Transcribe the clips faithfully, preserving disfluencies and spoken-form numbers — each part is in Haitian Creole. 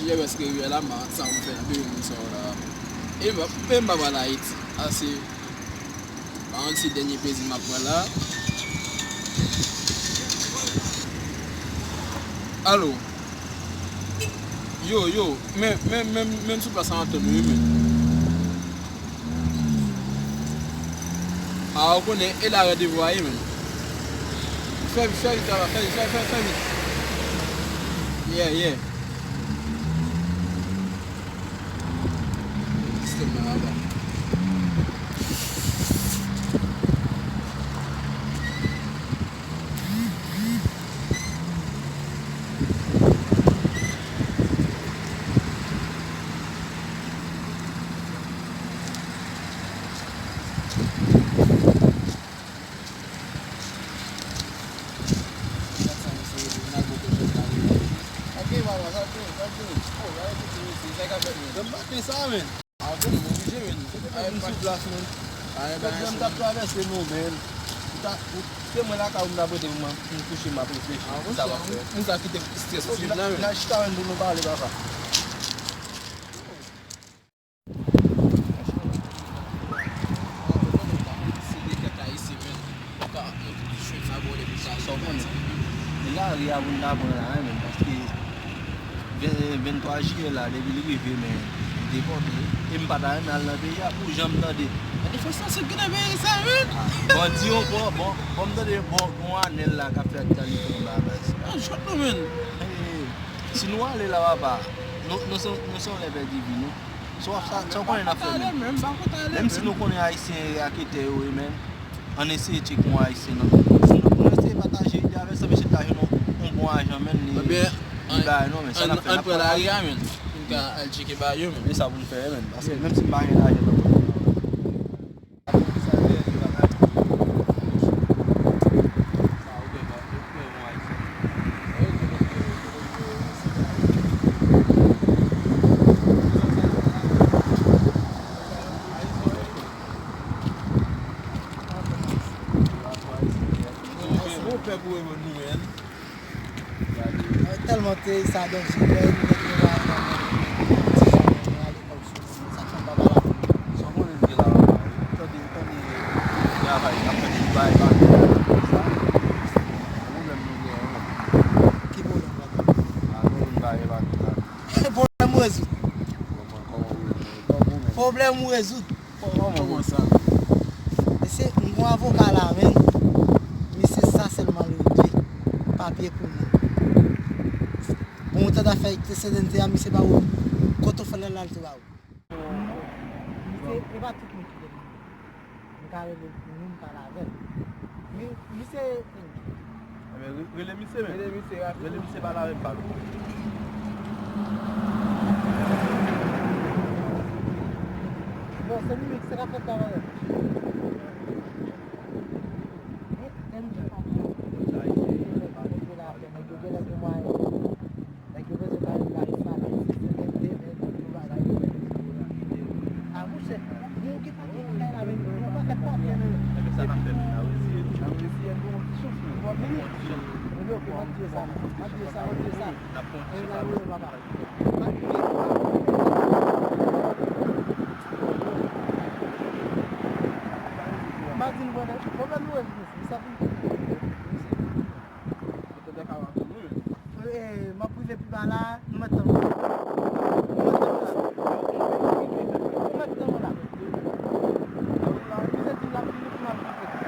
Rivyè Wès, rivyè la, m pa konn sa pou m fè nan peyi moun sa yo la. E m, e m pa pral Ayiti. Ase. Pa konn si dènye plezi m ap pran la. Alo. Yo, yo, men, men, men, men sou plas la antann nou, wi, men. A, ou konnen, e la randevou a ye, men. Fè vit, fè vit, fè vit, fè vit, fè vit, fè vit. Yeah, yeah. Sistèm nan aba. Gad sa misye rele, Nago Kochòt la rele. Sa k gen, papa? Sa k gen? Sa k gen? Oh, gade tout mesye, sa k ap fèt, men. Dòm maten sa, men. A bon, m oblije, men. Se te fè vin sou plas, men. Jodi a m t ap travèse nou, men. Ou ta, ou, se mwen lakay ou m t ap rete pou m, pou m kouche, m ap reflechi. Sa w ap fè. M ka kite strès swiv la, men. N a chita, men, pou nou pale, papa. Se de kèk Ayisyen, men. Ou ka, ou jwenn sa bò depi sa, sa w konnen. E lari a pou n ta pran la, men, paske ven-, venntwa jiyè la, depi l rive, men, m depòte. E m pa ta renmen al nan peyi a pou jan m tande. Manifestasyon ki nan peyi sa, men. Ah, bandi yo, bon, bon, bon, m tande, bon, bon, Anèl la k ap fè aktyalite anba baz. Ah, jwèt nou, men. Eh, si nou ale la, papa, nou, nou se, nou se yon lè pèdi vi nou. Sa w ap sa, sa w konnen n ap fè menm? Menm si nou konnen Ayisyen e raketè yo ye, men, ann eseye tcheke yon Ayisyen nan. Si nou, nou eseye pataje ide avè l, sa mesye ta jwenn yon, yon bon ajan, men, li, li bay nou, men, sa n ap fè, n ap pran lari a, men. Nou ka al tcheke bagay yo, men. E sa pou n fè, men, paske menm si m pa gen lajan nan pòch mwen, Bon pèp ou wè nou, men. Mwen tèlman te sa danje, lè nèg yo va nan men ti fanm yo ale kòb sou moun, sa k fè m pa pale avè w. Sa w konnen n gen la, tande, tande travay, n ap fè tout bagay pa tout sa. Pwoblèm nou genyen, men. Ki pwoblèm, brother? A, nou menm bagay pa tout la. Pwoblèm ou rezoud. Kòman, kòman ou rezoud? Kòman ou menm? Pwoblèm ou rezoud. Kòman, kòman sa? Mesye, m gon avoka la, men. Misye sa sèlman l regle. Papye pou moun. Bon, ou tande afè eksedanntè a, misye ba ou. Kote w fè l la, l tou ba ou. Misye, e pa tout moun ki te. M ka rele moun pale avè l. Mi, misye, Ebyen, re-, rele misye, men. Rele misye, rapid. Rele misye, pale avè m, pale. Non, se li menm ki se k ap fè travay la. Nèg yo genlè gen mwayen. Nèg yo bezwen kare kare sa, men si se menm demen, menm bagay yo, men. A, monchè, moun ki pa gen kay la, men, yon pakèt papye, men. Ebyen, sa n ap fè, men, n a resi, n a resi, bon, ti souf, men. Bon, ti souf, men. Ebyen, ok, m ap di sa, m ap di sa, m ap di sa. N ap pran ti souf la. Ebyen, papa. M ap di sa. M ap di nou, pwoblèm nou rezoud, mesye. Sa pou nou. Mwen te dwe ka wè tou, wi. E, m ap rive pi ba la, nou mèt tann mwen. Nou mèt tann mwen la. Nou mèt tann mwen la. Ou la, ou se di m la, m ap rive.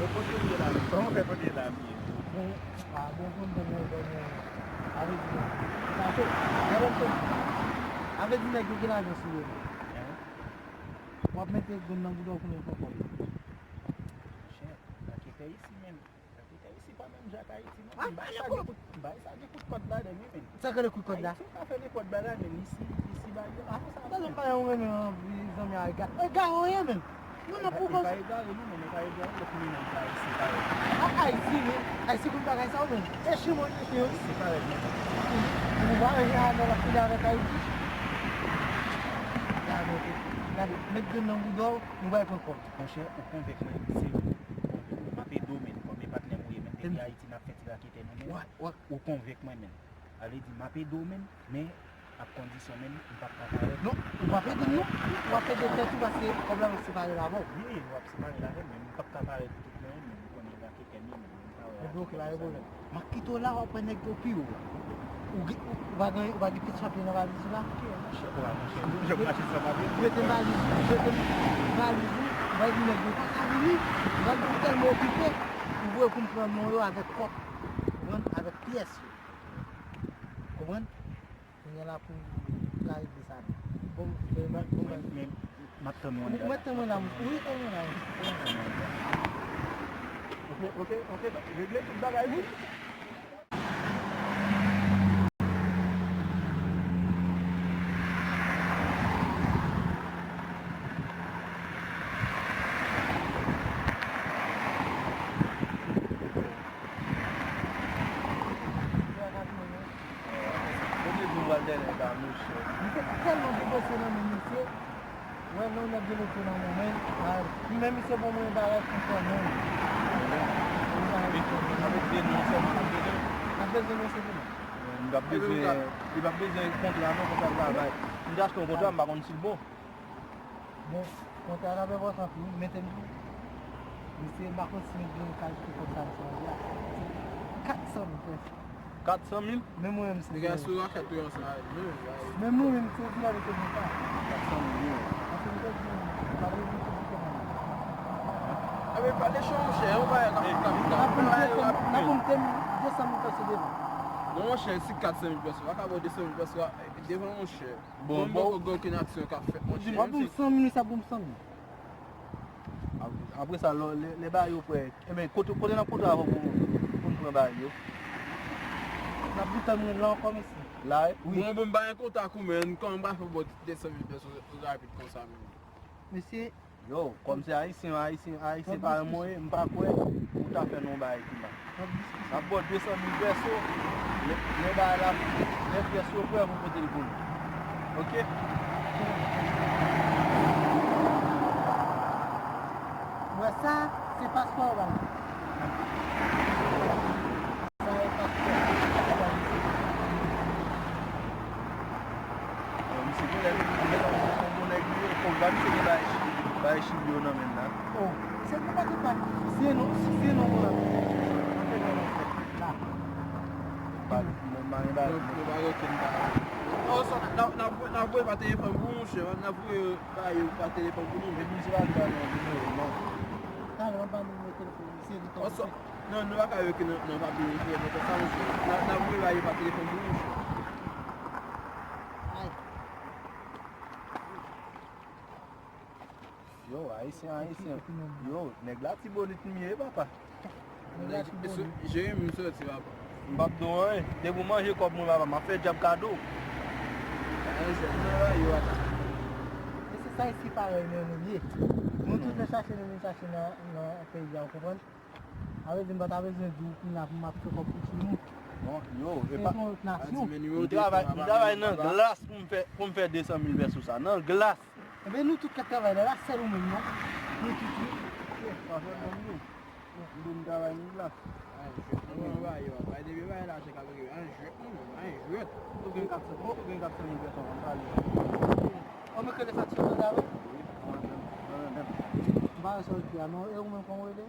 Bon, kote w ye la menm? Kòman w fè kote w ye la menm? Bon, a, bon, bon, bon, bon, bon, bon. Avè di nèg, avè di nèg yo gen lajan sou yo. Hein? W ap mete grenn nan bouda w konnen w pran kòb. Chè, raketè isi menm. Raketè isi pa menm jan ak Ayiti non. Bay sa gen kout, bay sa gen kout kòd ladan wi menm. Sa k rele kout kòd la? Ayiti ou ka fè nenpòt bagay menm isi, isi bagay yo. Avan sa, tande, Sa yon renmen anvi zanmi a egare. Egare anyen menm. Nou nan pou koz. E pa egare non, men e pa egare, lè kounye nan egare se pa egare. A Ayiti, wi. Ayiti konn bagay sa ou menm. E chimon li te yo. Se pa egare. Ou pa wè jan a nan la file avèk Ayiti. Gade, gade, met grenn nan bouda w, nou bay pran kòb. Monchè, ou konvèk mwen, se ou konvèk mwen. M ap ede w, men, kòm e patnè m ou ye, men, depi Ayiti, n ap fè ti raketè nou, men. Ou konvèk mwen, men. Ale di, m ap ede w, men, men, ak kondisyon, men, m p ap ka parèt. Non, ou p ap ede m, non. Ou ap ede tèt ou, paske kòb la, m ap separe l avè w. Wi, w ap separe l avè m, men m p ap ka parèt pou tout mwen, men, ou konnen raketè m ye, men. Ebyen, ok, pa gen pwoblèm. M ap kite w la, w ap wè nèg yo pi wo. Ou gen, ou, ou pa gen, ou pa gen pit chanpye nan valiz ou la? Monchè, monchè, monchè, mache san papye. Jete valiz ou, jete valiz ou, ou pa di nèg yo pa ka vini, nèg yo tèlman okipe, ou voye pou m pran non yo avèk kòb, konprann, avèk pyès yo. Konprann? Kounye a la pou m ka regle sa. Bon, bon, bon, bon. Men, men, m ap tann ou anndan la. Ou mèt tann mwen la, wi, tann mwen la, wi. Ok, ok, ok, regle tout bagay, wi. Kote nou pral dèyè la, monchè? Misye tèlman debosye nan men misye. Wè, non, nèg debosye nan men mwen. A, men misye bon mwen bagay pou pran non. Li pa ap ede nou sèlman, l ap bezwen. L ap bezwen non, se pou mwen. Li p ap bezwen, li p ap bezwen kontra non, kontra travay. M te achte yon kontra, m pa konn si l bon. Bon, kontra la enpòtan pou ou, mete m tou. Misye, m pa konn si m gen kalite kòb sa misye mande a. Kat san mil pèso. Kat san mil? Menm mwen menm se. Nèg la sou rakèt ou ansanm avè l. Men mwen menm se di la mete m sa. Kat san mil yo. Paske m te di, m pa vle di se di kòman. Enben, pale cho monchè, yon bagay k ap, k ap, k ap travay yo ap. N ap pou m te de san mil pèso devan. Non monchè, si kat san mil pèso, pa ka ba w de san mil pèso devan monchè. Bon, bon, bon, gen okenn aksyon k ap fèt, monchè. Di m, w ap ban m san mil, sa ban m san mil. Ap-, apre sa, lè, lè, lè bagay yo prè, enben, kote, kote n ap kontre avè w pou, pou n pran bagay yo? N ap di tann mwen la ankò, mesye. La, wi. Bon, bon, m pa gen kontak ou, men kòman m pral fè pou de san mil pèso rapid konsa menm? Mesye, Yo, kòm se ayisyen, ayisyen, ayisyen parèy mwen ye, m pa kwè ou ta fè nou yon bagay ki mal. N ap ba w de san mil pèso, lè, lè bagay la, lè pyès yo prè pou pote l pou nou. Oke? Ou wè sa, se paspò yo ba m. Sa e paspò. Bon, misye genlè, genlè yon bon nèg li ye, fòk ba misye gen bagay chi-, bagay chili yo nan men l la. Oh, se pou pa tout pa. Si se non, si se non, bon, la. Antre nan fèt la. Pa, mwen, mwen pa gen bagay. Non, non, pa gen okenn bagay. Oh, sa, n a, n a, n a voye pa telefòn pou ou, monchè. N a voye bagay yo pa telefòn pou nou. Epi misye pa gen bagay nan nimewo, non. Talè, w ap ba nou nimewo telefòn misye, li konn. Non, nou pa ka yo ki nan, nan pa byen ekri nan konsa, monchè. N a, n a voye bagay yo pa telefòn pou ou, monchè. Ay. Yo, ayisyen, ayisyen. Yo, nèg Latibonit m ye, papa. Nèg Latibonit. Jeremi m soti, papa. M p ap di w anyen. Depi w manje kòb mwen, papa, m ap fè dyab kado. Mesye, sa isi parèy nou menm ye. Nou tout vin chache, nou vin chache nan, nan peyi a, ou konprann? Sa vle di m pa ta bezwen di w kounye a pou m ap fè kòb pou timoun. Bon, yo, se yon lòt nasyon. M travay, m travay nan glas pou m fè, pou m fè de san mil pèso sa. Nan glas. Enben, nou tout k ap travay la, la sèl ou menm, non? Nou tout, wi. Pafè, bon, nou. M di m travay nan glas. Ay, jwèt, nou pran bagay yo, papa. Depi bagay lajan k ap rive, ay, jwèt, nou menm, ay, jwèt. Ou gen kat san, ou gen kat san mil pèso, m pale. Ou mèt rele sa ti yo, sa, wi? Wi, mwen menm, mwen menm. M pa wè sa w ekri a, non. E ou menm, kòman w rele?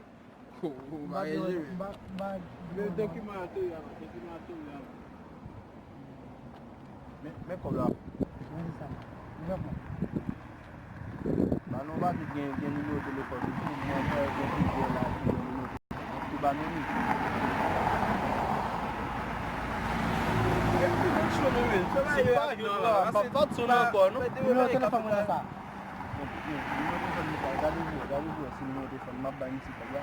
Ou pa gen jere. Men dokiman a tou la, dokiman a tou la. Men, men kòb la. Men sa. Ba nou pa tout gen, gen nimewo telefòn li tou, mwen fè gen plizyè la ki gen nimewo telefòn. Ki ba nou li. Epi, men cho nou menm. Se pa yo ap nan la. M pa bat sou nou ankò, non. Nimewo telefòn mwen nan sa. Bon, bon, nimewo telefòn mwen sa. Gade pou, gade pou, si nimewo telefòn m ap bay misye kòb la.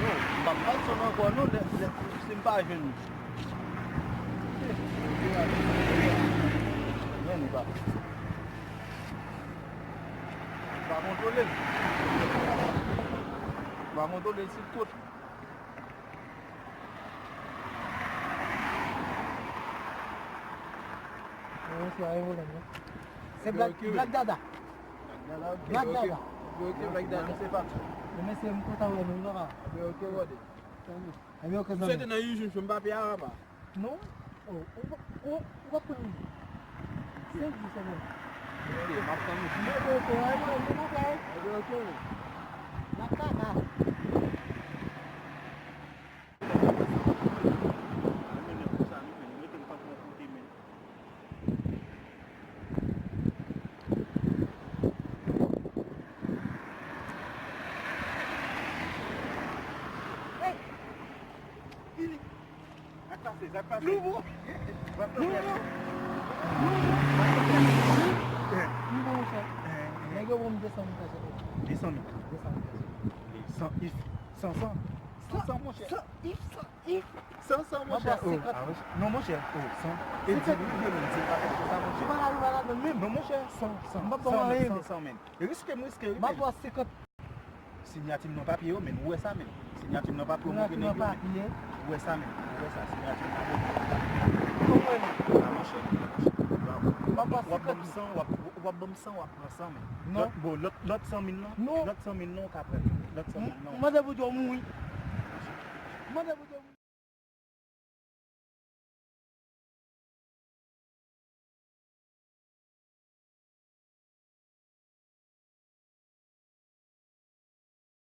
Yo, m p ap bat sou nou ankò non, lè, lè, si m pa jwenn li. Men li pa. Kontwole l. Ou pa kontwole l sou tout. Mwen se a revolen non. Se Black, Black Dada. Black Dada. Ok, ok, Black Dada. Se pa. Mwen se m kontan wè nou papa. Ok, ok, brother. Tanmi. Ebyen ok zanmi. M swete nan Yuju m pa peye a papa. Non. Oh, ou pa ou ou pa pran li. Senk jou sèlman. Ok, m ap tann ou. Mwen te fè a mwen mwen pa fè. Ebyen ok. N ap kaka. Hey! Vini! Sa k pase? Sa k pase? Nouvo! Nouvo! Nouvo! Nouvo, monchè. Nèg yo ban m de san mil peso. De san mil? De san mil peso. San if, san san. San san, monchè. San if, san if. San san, monchè. Oh, ah, monchè. Non, monchè. Oh, san. E di m, di m, di m pa fè sa, monchè. Ou pa ka rive ladan menm. Non, monchè. San, san. M p ap ba w anyen. San, san, men. Riske m riske, wi, men. M ap ba w senkant. Sinyati m nan papye yo, men, ou wè sa, men. Sinyati m nan papye yo montre nèg yo, men. Ou wè sa, men. Ou wè sa, sinyati m nan papye yo. Konprann? Ah, monchè, monchè. W ap, w ap ban m san, w ap, w ap ban m san, w ap pran san, men. Non. Lòt, bon, lòt, lòt san mil lan, non. Lòt san mil lan, ou ka pran. Lòt san mil lan. M mande pou di w mouri. M mande pou di w mouri.